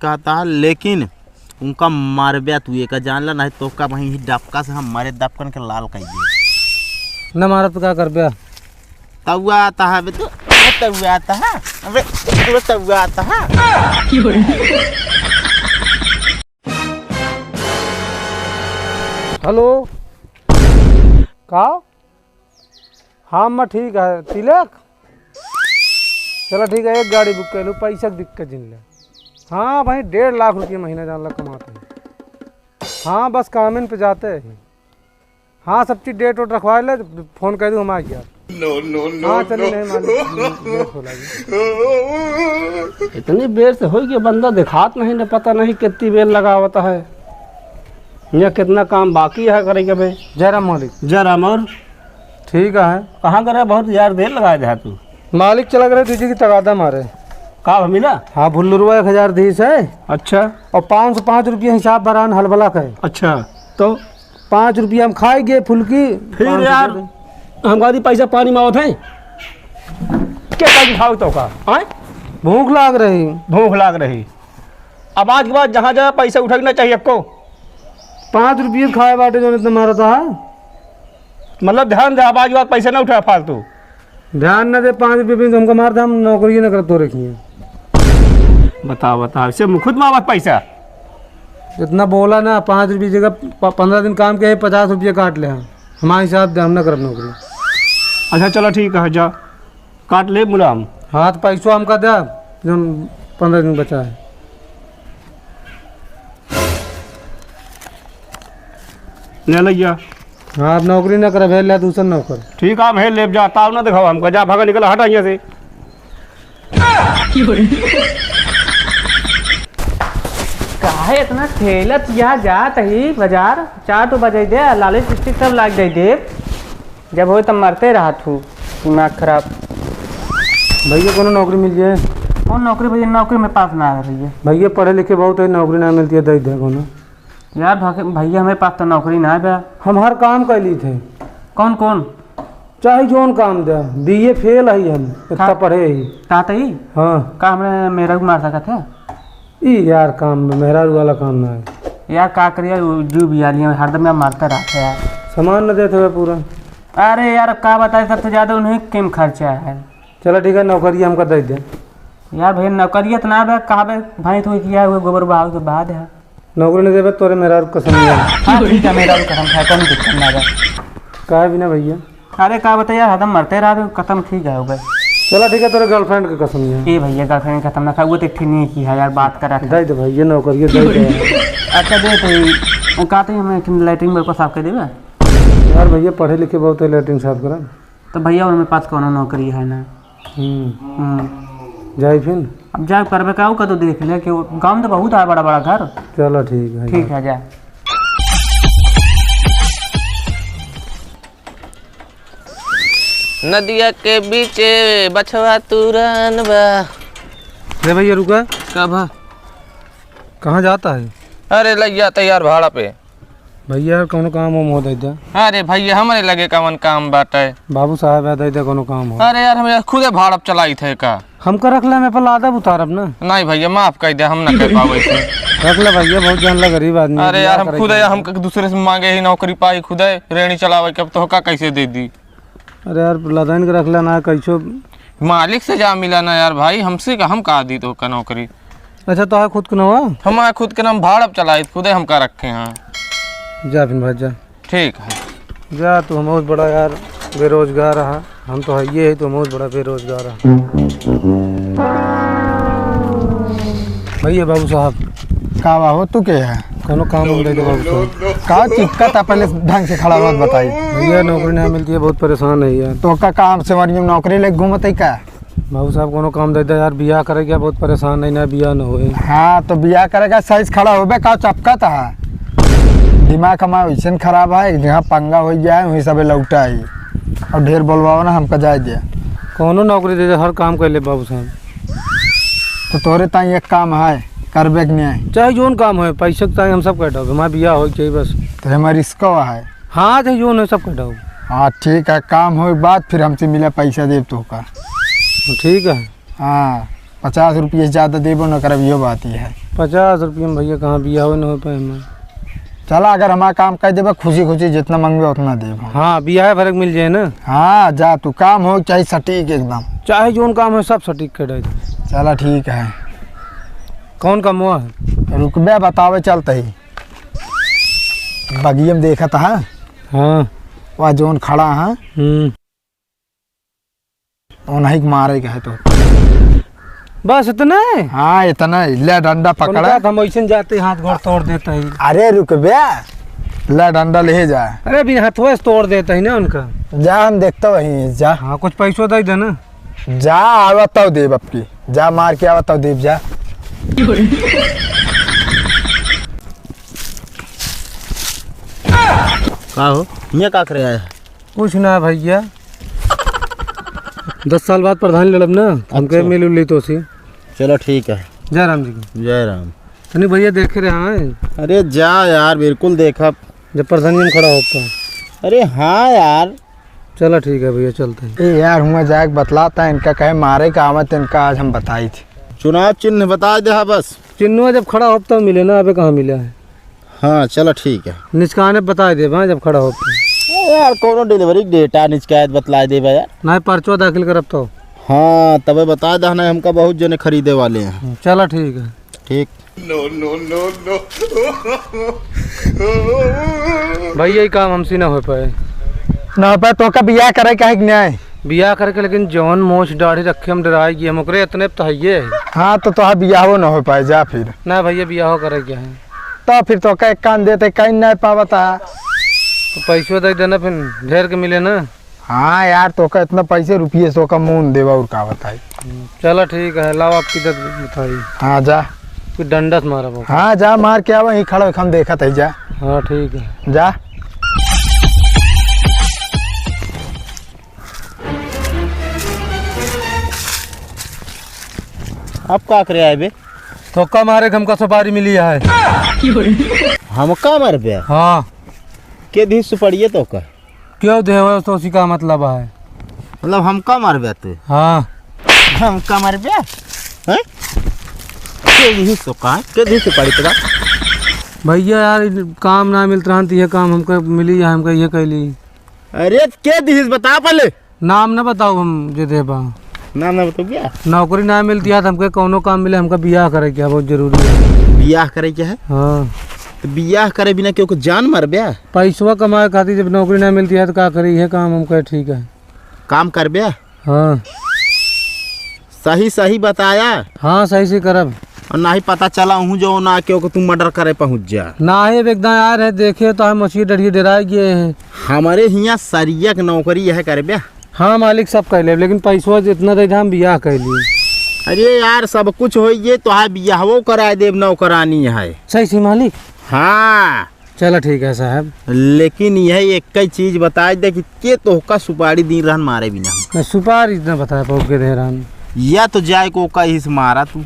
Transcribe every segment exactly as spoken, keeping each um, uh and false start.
कहता है, लेकिन उनका मारब्या तू एक जान ला, नहीं तो का वहीं ही डबका से हम मारे दबकन के लाल कर दे। न मारत का करब्या? तउआ आता है बे तू, अबे तउआ आता है, अबे, अबे तउआ आता है। हेलो, का? हाँ, मैं ठीक है। तिलक? चला ठीक है, एक गाड़ी बुक कर लूँ, पैसा के दिक्कत जिन ले। हाँ भाई, डेढ़ लाख रुपये महीना जान ला कमाते हैं। हाँ, बस कामिन पे जाते हैं। हाँ, सब चीज डेट वेट रखवा ले, फोन कर दूँ, हम आ गया। No, no, no, हाँ, चलिए, no। नहीं, मान लीजिए, लेट हो लगी। इतनी बेर से होई कि बंदा दिखात नहीं, न पता नहीं कितनी बेर लगावत है, या कितना काम बाकी है करे के बे। जय राम मालिक। जय राम। और ठीक है। कहाँ करे, बहुत यार देर लगा दे तू। मालिक चला गए दीदी की तगादा मारे। का भा मिला? हाँ, भुल्लुरवा एक हजार दीस है। अच्छा। और पाँच सौ पाँच रुपया हिसाब बरान हलबला का है। अच्छा, तो पाँच रुपया हम खाए गए फुल्की, फिर पाँच सौ यार, दे दे। हम कहती पैसा पानी में आवत है। क्या कहीं खाओ तो का? आए? भूख लाग रही। भूख लाग रही। अब आज के बाद जहाँ जहाँ पैसा उठकना चाहिए आपको। पाँच रुपये खाए बाटे जो इतना मारा था। मतलब ध्यान दे, अब आज के बाद पैसा ना उठा फालतू। ध्यान ना दे, पाँच रुपये भी तुमको मार दे, हम नौकरी ना करत तो रखिए। बताओ, बताओ, इसे मुखुद मांगत पैसा। इतना बोला ना, पाँच रुपये जगह प-, पन्द्रह दिन काम के, पचास रुपये काट ले हम। हमारे हिसाब दे, हम ना करब नौकरी। अच्छा, चलो ठीक है, जा, काट ले मुलाम। हाँ, तो पैसो हमका दे, जो पन्द्रह दिन बचा है। ले लइया। हाँ, अब नौकरी ना करे, भेज ले दूसर नौकर। ठीक है, भेज ले, जा, ताव ना दिखाओ हमको, जा, भागा, निकल, हट यहाँ से। काहे इतना ठेलत या जात ही बाजार? चार तो बजाई दे, लाली लिपस्टिक सब लाग दे दे। जब होई तब मरते रहत हूँ, दिमाग खराब। भैया, कोनो नौकरी मिल जाए? कौन नौकरी भैया? नौकरी में पास ना है भैया। भैया, पढ़े लिखे बहुत है, नौकरी ना मिलती है, दे दे कोनो। यार भग-, भैया, हमें पास तो नौकरी ना है बे। हम हर काम कर ली थे। कौन कौन? चाहे जोन काम दे, बीए फेल है हम, इतना का? पढ़े ही। का तई? हाँ। का हमरे मेहरारू मार सकत है? ई यार काम में मेहरारू वाला काम ना है। यार का करिए, उ जू भी आलिया हरदम यार मारता रहता है यार। सामान न देते हुए पूरा। अरे यार, अब का बताए, सबसे ज्यादा उन्हीं के में खर्चा है। चला ठीक है, नौकरी हमका दे दे। यार भैया, नौकरिया तो ना बे, कहा बे, भाई तू किया हुए गोबर बहाव के बाद है। नौकरी नहीं देबे, तोरे मेहरारू कसम लिया। हाँ, ठीक है, मेहरारू कसम खाए, कौन दिक्कत ना बे। काहे बिना भैया? अरे का बताइए, हरदम मरते रहा तो खत्म ठीक है हो गए। चला ठीक है, तोरे girlfriend के कसम लिया। ए भैया, girlfriend खत्म ना खा, वो तो एक ठे नहीं की है यार, बात करा था। दे दे भैया, नौकरी दे दे। अच्छा दे तो, वो कहते हैं हमें कि latrine मेरे को साफ कर देगा। यार भैया, पढ़े लिखे बहुत है, latrine साफ करा। तो भैया, उनमें पास कोनो नौकरी है ना। हम्म। हम्म। जाई फिर? अब जाए करबे का, का तो देख ले कि वो गाँव में तो बहुत है बड़ा बड़ा घर। चलो ठीक है, ठीक है, जा। नदिया के बीचे बछवा तुरन बा। रे भैया, रुका। का भा? कहाँ जाता है? अरे, लग जाता यार भाड़ा पे। भैया, कौनो काम वाम हो, दे दे। अरे भैया, हमरे लगे कवन काम बाटे? बाबू साहब है, दे दे, कौनो काम हो। अरे यार, हम यार खुदे भाड़ा पे चलाई थे का? हमका रख ले, हमें पर लादा उतारब ना। नहीं भैया, माफ कर दे, हम ना कर पावे थे। रख ले भैया, बहुत जान ला गरीब आदमी, अरे यार, हम खुदे, हम दूसरे से मांगे ही नौकरी पाई, खुदे रेहड़ी चलावे के, अब तो का कैसे दे दी? अरे यार, लदाइन के रख लेना है, कैसो। मालिक से जा मिला ना यार भाई, हमसे का, हम का दी तो का नौकरी? अच्छा, तो है खुद के नाम? हम है खुद के नाम, भाड़ा पे चलाइत, खुदे हमका रखे हैं। जा फिर भाई, जा। ठीक है। जा, तू हम बहुत बड़ा यार बेरोजगार रहा, हम तो है ये है, तू हम बहुत बड़ा बेरोजगार रहा। भैया, बाबू साहब। का बा हो, तू के है? कोनो काम हम दे दे बाबू साहब। का चिपका था, पहले ढंग से खड़ा मत बताई। भैया, नौकरी नहीं मिलती है, बहुत परेशान है यार। तो का काम से मरियम नौकरी लेके घूमत है का? बाबू साहब, कोनो काम दे दे यार, बियाह करे के बहुत परेशान है ना, बियाह न होए। हाँ, तो बियाह करे का साइज खड़ा होबे का, चपका था। दिमाग हमारा वैसे खराब है, जहाँ पंगा हो जाए, वहीं सबे लौटा है। और ढेर बोलवाओ ना, हमका जाए दे। कोनो नौकरी दे दे, हर काम कर ले बाबू साहब। तो तोरे ताई एक काम है, करबे के नहीं है? चाहे जोन काम है, पैसे के ताई हम सब कर दो, हमारा बियाह हो चाहिए बस। तो हमारा रिस्क है। हाँ, चाहे जोन है, सब कर दो। हाँ, ठीक है, काम हो बाद फिर हमसे मिला, पैसा देब तो का। ठीक है। हाँ, पचास रुपये से ज्यादा देबो न करब, यो बात ही है। पचास रुपया में भइया कहाँ बियाह न हो पाए हमार। चला, अगर हमार काम कर देबा, खुशी खुशी जितना मंगबे उतना देबा। हाँ, बियाह भरक मिल जाए ना। हाँ, जा तू, काम हो चाहे सटीक एकदम। चाहे जौन काम है, सब सटीक कर दे। चला, ठीक है। कौन काम हुआ है? रुकबे, बतावे चलते ही। बगियम देखत है। हाँ। वह जौन खड़ा है। हम्म। उन्हीं के मारे के है तो। बस इतने? हाँ, इतना ही। ले डंडा पकड़ा। उनका तो हम ऐसे जाते हाथ गोड़ तोड़ देते हैं। अरे रुक बे, ले डंडा ले जा। अरे अभी हाथों से तोड़ देते हैं ना उनका। जा, हम देखते वहीं, जा। हाँ, कुछ पैसों दे देना। जा, आवा तब देब अब की। जा, मार के आवा तब देब, जा। का हो, ये का करे आया? कुछ ना भइया, दस साल बाद प्रधान लड़ब ना, हमके अच्छा। मिल उल ली तो सी। चलो ठीक है। जय राम जी की। जय राम। तनी भइया देखे रहे हैं। अरे जा यार, बिल्कुल देखब। जब प्रधानी में खड़ा होता। अरे हाँ यार। चला ठीक है भइया, चलते हैं। ए यार, हुआं जाके बतलाता है, इनका कहे मारे का आवत, इनका आज हम बताई थे। चुनाव चिन्ह बता दे, हाँ बस। चिन्हवा जब खड़ा होता मिले ना, अबे कहाँ मिला है? हाँ, चला ठीक है। निचकाने बताइ देबा, हाँ, जब खड़ा होके। ए यार, कौनो delivery data निचकायत बतलाइ देबा यार। नाहीं, पर्चो दाखिल करब तो। हाँ, तबे बताइ दे, नाहीं हमका बहुत जने खरीदे वाले हैं। चला ठीक है। ठीक। No, no, no, no। भइया, ई काम हमसे ना होइ पाए। ना होइ पाए, तोहका बियाह करे का है कि नाहीं? बियाह करे के, लेकिन जौन मोछ दाढ़ी रखे हम डराइ गए हम, ओकरे इतने पे तो हइये है। हाँ, तो तोहार बियाहो ना होइ पाए, जा फिर। ना भइया, बियाहो करे के है। तो फिर तोहका एक कान देते, कहीं नाहीं पावत है। तो पैसो दे देना, फिर ढेर के मिले ना। हाँ यार, तोहका इतना पैसे रुपये सौ का मोन देवा और का बताई। हम्म, चला ठीक है, लाओ आपकी दस बताई। हाँ, जा। कोई डंडा से मारा वो। हाँ, जा, मार के आवा, यहीं खड़ा होके हम देखत है, जा। हाँ, ठीक है। जा। अब का करे आए बे? तोहका मारे के हमका सुपारी मिली है। हमका मारबे? हाँ। के दी सुपारी तोहका? क्यों देवे तो उसी का मतलब है? मतलब हमका मारबे तू? हाँ। हमका मारबे? हैं? के दी सुपारी? के दी सुपारी तोहका? भइया यार, काम ना मिलत रहन, तो ये काम हमका मिली है, हमका ये कैली। अरे, के दिहिस, बता पहले। नाम न बताओ हम जे देबा। नाम न बताओ क्या? नौकरी ना मिलती है तो हमके कौनो काम मिले, हमका बियाह करे के है, बहुत जरूरी है। बियाह करे के है? हाँ। तो बियाह करे बिना केहू के जान मारबे? पैसवा कमाए खातिर जब नौकरी ना मिलती है तो का करी, ये काम हमका ठीक है। काम करबे? हाँ। सही सही बताया। हाँ, सही से करब। और नाहीं पता चला हूँ जो ना केहू के तू murder करे पहुँच जा। नाहीं, अब एकदम आ रहे, देखे तो हम मछली डढ़िए डराए गए हैं। हमरे हियाँ सरिया के नौकरी यह करबे। हाँ मालिक, सब कर लेब, लेकिन पैसवा जितना दे दे, हम बियाह कर ली। अरे यार, सब कुछ होइए, तोहार बियाहवो कराए देब, नौकरानी है। सही से मालिक? हाँ। चला ठीक है साहब। लेकिन यह एक ही चीज बताइ दे कि के तोहका सुपारी दीन रहन मारे बिना। मैं सुपारी न बताइ पाउब के दे रहन। या तो जाए को कहिस मारा तू।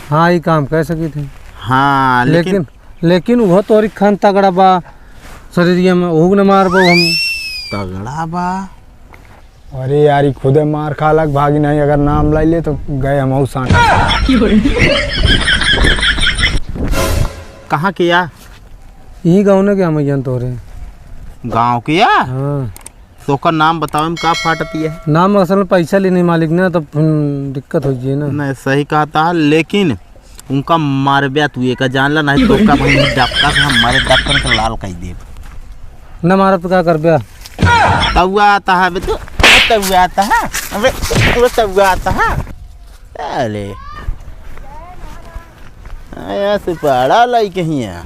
हाँ, ई काम कह सकी थे। हाँ, लेकिन लेकिन, लेकिन वो तोरी खान तगड़ा बा शरीरिया में, ओहू न मारबो हम। तगड़ा बा। अरे यार, ई खुदे मार खा लग भागी नहीं, अगर नाम लाई ले तो गए हम सांट। कहाँ के या? यही गाँव ने के हम अइयन तोरे। गाँव के या? हाँ। तो ओकर नाम बतावे में का फाटती है? नाम असल में पैसा लेने मालिक ना, तब फिर दिक्कत हो जाए ना। नहीं, सही कहता है, लेकिन उनका मारब्या तू, एका जान ला, नहीं तो का भाई डबका से हम मारे डबकन के लाल कर देब। न मारब तो का करब्या? तउआ आता है बे तू, तउआ आता है, अबे, अबे तउआ आता है। अरे, आया से पाड़ा लाई कहीं है।